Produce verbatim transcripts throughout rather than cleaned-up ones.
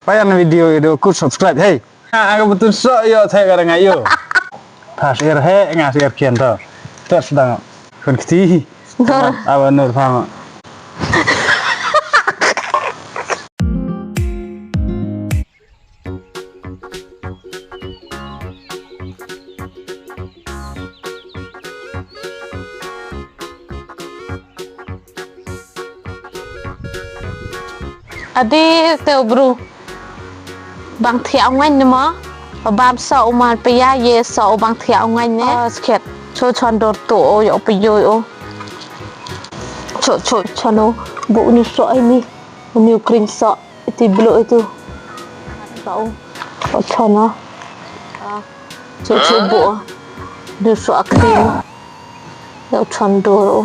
Payan video i do kut subscribe, hey. Nga ka butun so yo the ka nga yo. Pas er he nga si er khian to. Ter sedang. Khun kti. Nur. Aba Nur pama. Ade te u bru. Bang thiah u ngaiñ ne mo. Bam so u mal pia ye so u bang thiah u ngaiñ ne. Oh, skhet. Cho chon dor to o yo pia o. Cho, cho, cho no. Bu ni so ini. Ni kring so. Iti blo itu. So. O cho no. Ah. Cho, cho bu. Ni so kring. Yo chon dor o.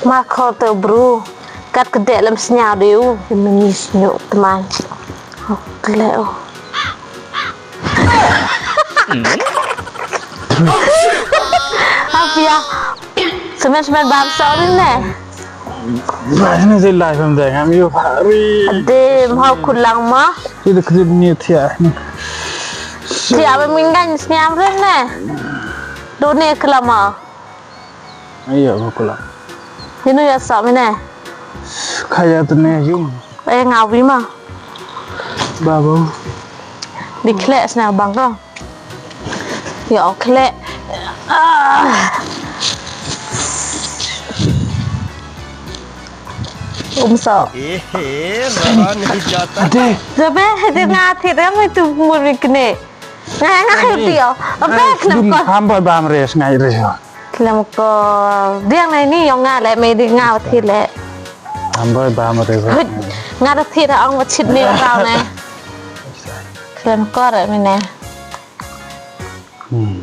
Ma khor te u bru. Kat ka dek lem sñiaw de u. Mini sñiaw teman. Kle o. Apia. Semen semen bam so rin ne. Ba, ini si live em de, ngam yo hari. Ade, mau kulang ma. Ini kejut ni tia. Tia ba minggan sñiaw rin ne. Do ne kelama. Ayo, bakula. Inu ya sa mine? Kaya tene yung. Eh, ngawi ma. Babo. Di khlek sna bang ko. Ya, khlek. Ah. Um so. Eh, eh, rara nahi jata. Ade. Jabe, ade nga thi dang itu muri kene. Nga, nga, eh, ti o. Abe, eh, kenapa? Ham boy bam res, ngai res. Klem ko, diang na ini yong nga le, me di nga thi le. Ham boy bam res. Hut, nga da thi da ong wa chit ni wa tau ne. Klem ko re mi ne. Hmm.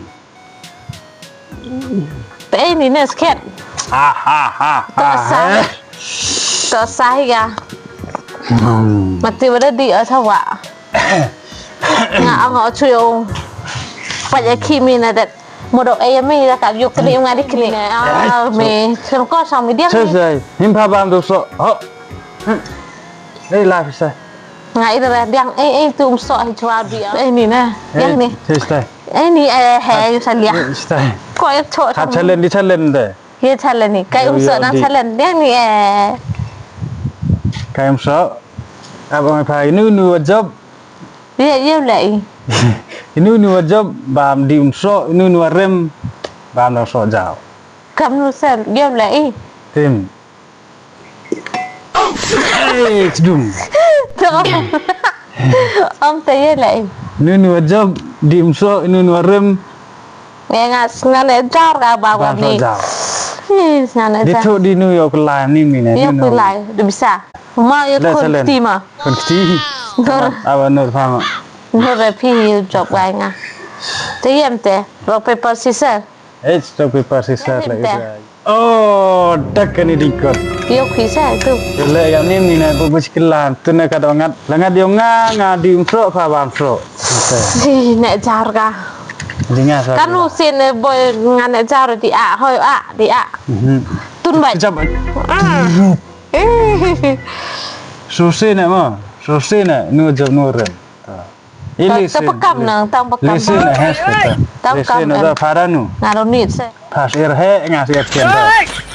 Te ini ne skhet. Ha, ha, ha, ha. To sa. To sa hi ga. Hmm. Mati wa da di o sa wa. Nga ong o chu yo. Pa ya khi mi na dat. Modok e ya mi da ka yuk kni nga di kni. Ah, mi. Sem ko sa mi diang. Sai, sai. Him pha bam do so. Ho. Dei la phi sai. Nga i da diang, eh, eh, tu um so hi chwa bi. Eh, ni na. Diang ni. Sai, sai. Eh, ni, eh, he, yu sa lia. Sai. Ko e cho. Ka challenge di challenge de. Ye challenge ni. Kai um so na challenge. Diang ni, eh. Kai um so. Aba mai pha inu nu wa job. Ye, ye le i. Inu nu wa job, bam di um so, inu nu wa rem, bam da so jaw. Kam nu sen, ye le i. Tim. Eh, chdum. To. Om te ye le i. Inu nu wa job, di um so, inu nu wa rem. Nge nga sngane jar ka ba wa ni. Jar. Hi, sngane jar. Di tu di nu yo kulai ni mi ne. Yo kulai, di bisa. Ma yo khun kti ma. Khun kti. Nur. Aba Nur pama. Nur re phi yo job wa nga. Te yem te. Rock paper scissor. Eh, rock paper scissor le. Oh, tak ni dingkot. Yo khisa tu. Le ya ni ni na bu bu siklan. Tu na ka do ngat. Langat yo nga nga di um so pha bam so. Di ne jar ka. Di nga sa. Kanu sin boy nga ne jar di a, hoi a, di a. Mhm. Tun bai. Jab. Ah. Eh. So se ne ma, so se ne, nu jab nu rem. Ili ta pakam nang, tang pakam. Lisi ne, has kata. Tang pakam. Lisi ne da para nu. Nga ro nit se. Pas er he, nga si er khian da.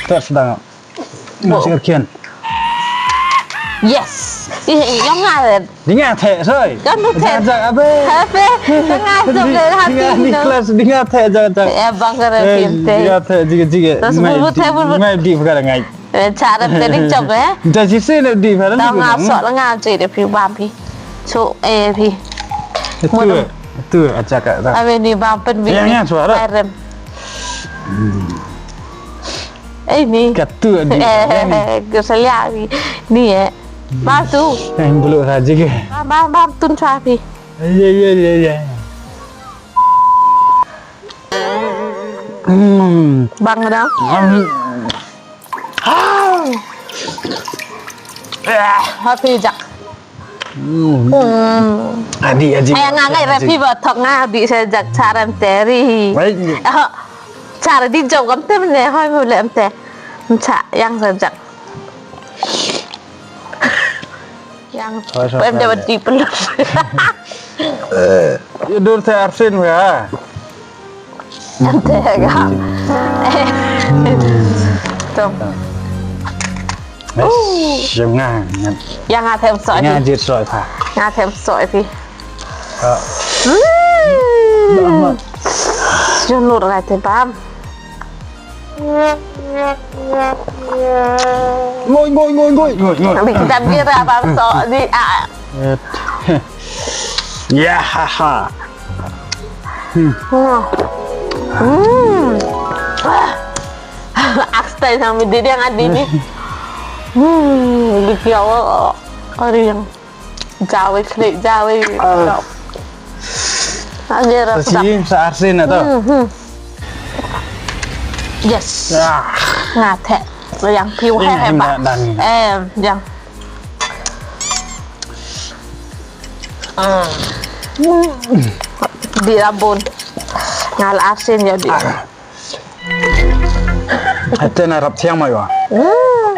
Ter sedang. Nga si er khian. Yes. Ih, yong nga. Di nga the, soi. Kan tu the. Jajak, abe. Abe. Di nga jom le hati. Di nga ni kelas, di nga the, jajak. Eh, bang kare pinte. Di nga the, jige, jige. Tas bulu the, bulu. Mai di pekara ngai. Eh, cara te ni jom, eh. Da jise ne di pekara ni. Tang nga so la nga je de phi bam phi. So, eh, phi. Tu, tu, ajak ka. Abe ni bam pen bi. Yang, yang suara. Rem. Eh, ni. Katu di. Eh, ke salia ni. Ni, eh. Bam tu. Yang bulu saja ke. Bam, bam, bam, tun sa phi. Ye, ye, ye, ye. Hmm. Bang da. Hmm. Ha phi jak. Hmm. Hmm. Adi, adi. Ay, nga ngai re phi ba thok nga di se jak charan teri. Baik. Ah, char di jom kam te ne hoi mu le am te. Cha yang se jak. Yang, em dapat di peluk. Yu dur te arsin wa. Ante ka. Eh. Tum. Yes, nga. Yang nga them soi. Nga jit soi pha. Nga them soi phi. Yu nur ra te bam. Ngoi, ngoi, ngoi, ngoi, ngoi, ngoi. Bi kdap di ra bam so di a. Ya, ha, ha. Hmm. Ak style sang mi di dia ngadi ni. Hmm, di kiawa. Ari yang. Jawi, klik, jawi. Ah. Sa sing, sa arsin na to. Hmm, hmm. Yes. Ah. Nga the. Yang piu he he ba. Em, yang. Ah. Di rabun. Nga la arsin ya di. Ah. Ate na rap thiang mai wa. Hmm.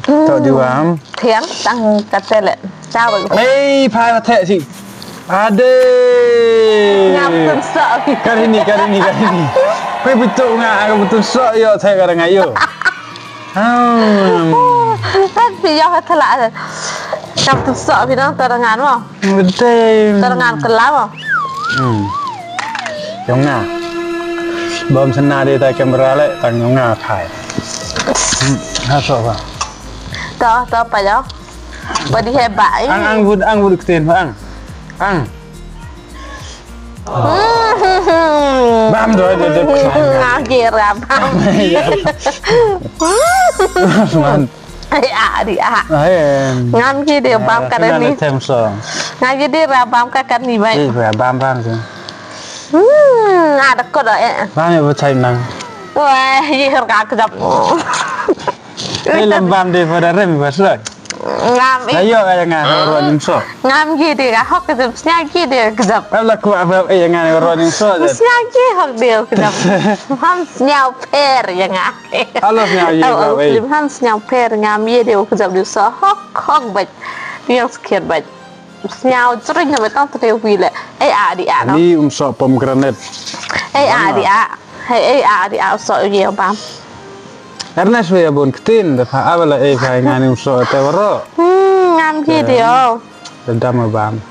To di wa. Thiang tang kate le. Cha wa. Ei, pha kate si. Ade. Ngam tun so. Kari ni, kari ni, kari ni. Koi bitu nga, aku bitu so yo, te kara nga yo. Hmm. Kan pi yo kate la. Ngam tun so, pi nang tarangan mo. Betul. Tarangan kelam mo. Hmm. Yong nga. Bom sena de ta kamera le, tang yong nga thai. Hmm. Ha so ba. To, to pa yo. Ba di he ba, eh. Ang, ang bud, ang bud kten ba, ang. Ang. Hmm. Bam do, do, do. Nga kira bam. Ya. Man. Ai, a, di a. Ai, em. Ngam ki de bam ka ni. Tem so. Ngam ki de ra bam ka ka ni bai. Eh, ra bam bam so. Hmm, ada ko do, eh. Bam ya bachai nang. Wah, ye hor ka kejap. Eh, lam bam de pada rem bas lo. Ngam i. Ayo, ayo nga, ro nim so. Ngam ki de ka hok kejap, snya ki de kejap. Ala ku abang, eh, nga ro nim so. Snya ki hok de kejap. Ham snya per ya nga. Alos nga ye. Oh, ka oh, wei. Lim han sñiaw pher ngam ye de u kjap de so hok hok bait. Yang skhiat bait. Sñiaw jring na bait tang tre wi le. Ei a di a no. Ni um so pomegranate. Ei a di a. Hei ei a di a so ye bam. Ernest we abon ktin da pha abala ei pha ngani um so te waro. Hmm, ngam ki de o. Dam bam.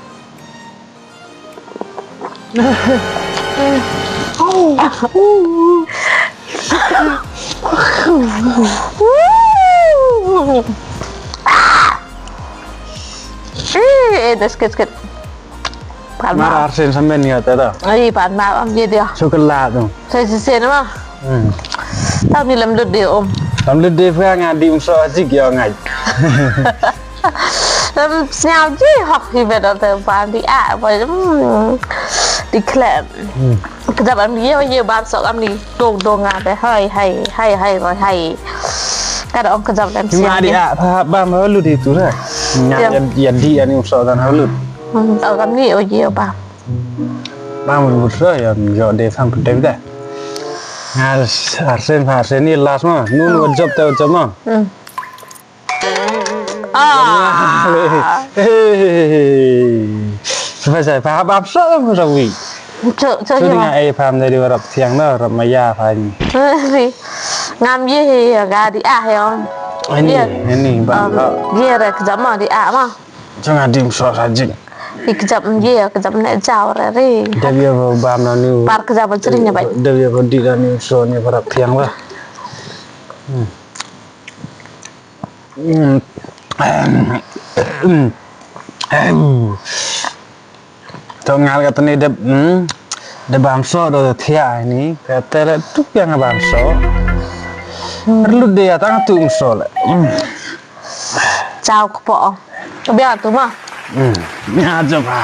Eh, eh, dah sikit-sikit. Pan mar. Mar arsen samen ya, tata. Ai, pan mar, am, ye dia. Chocolate tu. Saya sisen mah. Hmm. Tau ni lam lut de, om. Lam lut de, pha nga di um so ajik ya ngai. Lam sñiaw ji hok hi bad te pan di a, ba, hmm, di khlem. Hmm. Kjap am ye, ye bam sok am ni dong dong a be, hai, hai, hai, hai, hai, hai. Kada ong kjap lam sñiaw di a, pha bam ha lut di tu ra. Nga ya, ya di ani um so dan ha lut. Hmm, tau kam ni o ye bam. Bam lut ra ya, yo de sam pun de da. Nga arsen, arsen ni last ma. Nun wa jop te wa jop ma. Hmm. Ah. Hey. Sa sa, pha bap so ko sa wi. Cho, cho. Ni nga e pham da di rap thiang no, rap maya pha ni. Ngam ye he ga di a he om. Ani, ani ba. Ye re kjap ma di a ma. Cho nga dim so sa jing. Ki kjap ye, kjap ne jaw re re. Da ye ko bam no ni. Par kjap chring ne bai. Da ye ko di da ni so ni rap thiang ba. Hmm. Mm. Em. Em. Em. To ngal ka tani dep, hmm. Dep bam so do thia ni. Ka tele tu yang bam so. Perlu de ya tang tu so le. Hmm. Chao ko po. Bia tu ma. Hmm. Nya jop ha.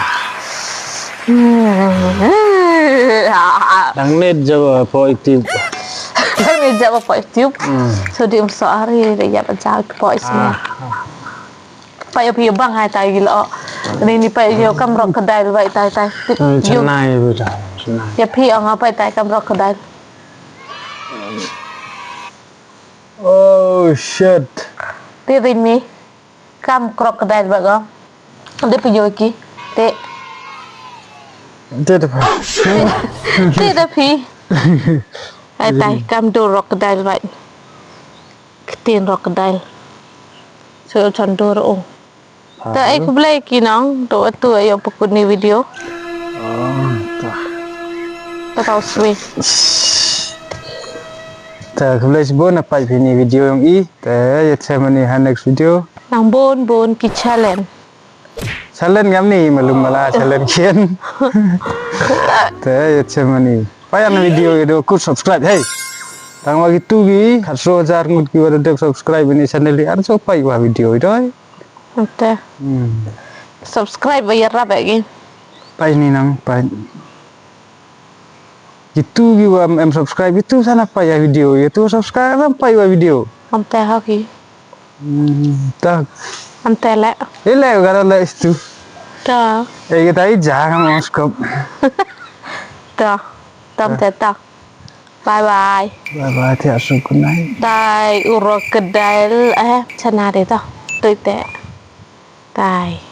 Hmm. Dang net jop po itip. Dang net jop po itip. Hmm. So di um so ari de ya ba jao po isne. Ah. Pa yo pi bang hai tai gilo. Ni ni pa yo kam rok kedai bai tai tai. Hmm, yo. Chennai bu da. Chennai. Ya pi ong apa tai kam rok kedai. Oh shit. Te dei mi. Kam crocodile ba ko. Dei pi yo ki. Te. Te da phi. Te da phi. Ai tai, kam dur crocodile ba. Ktien crocodile. So chan dur o. Te ai khublei ki nong, to atu ayo pukuni video. Oh, ta. Ta tau swe. Ta khublei sibun na pait phi ni video yong i. Te ya chem ni ha next video. Nang bun bun ki challenge. Challenge ngam ni, malum mala challenge khian. Te ya chem ni. Pait ya na video ya do kut subscribe. Hey. Tang wa ki tu ki, khatro hajar ngut ki wa da dep subscribe ni channel i, ar so pait wa video i doi. Ante. Hmm. Subscribe wa ya rap ya ki. Pait ni nang, pait. Ki tu ki wa em subscribe, ki tu sana pait ya video, ya tu subscribe em pait wa video. Ante ha ki. Hmm, ta. Ante le. Ile gara le istu. Ta. E kita i ja kam oskop. Ta. Tam te ta. Bye bye. Bye bye, te asu kunai. Tai uro kedai, eh, chana de ta. Tui te. Tai.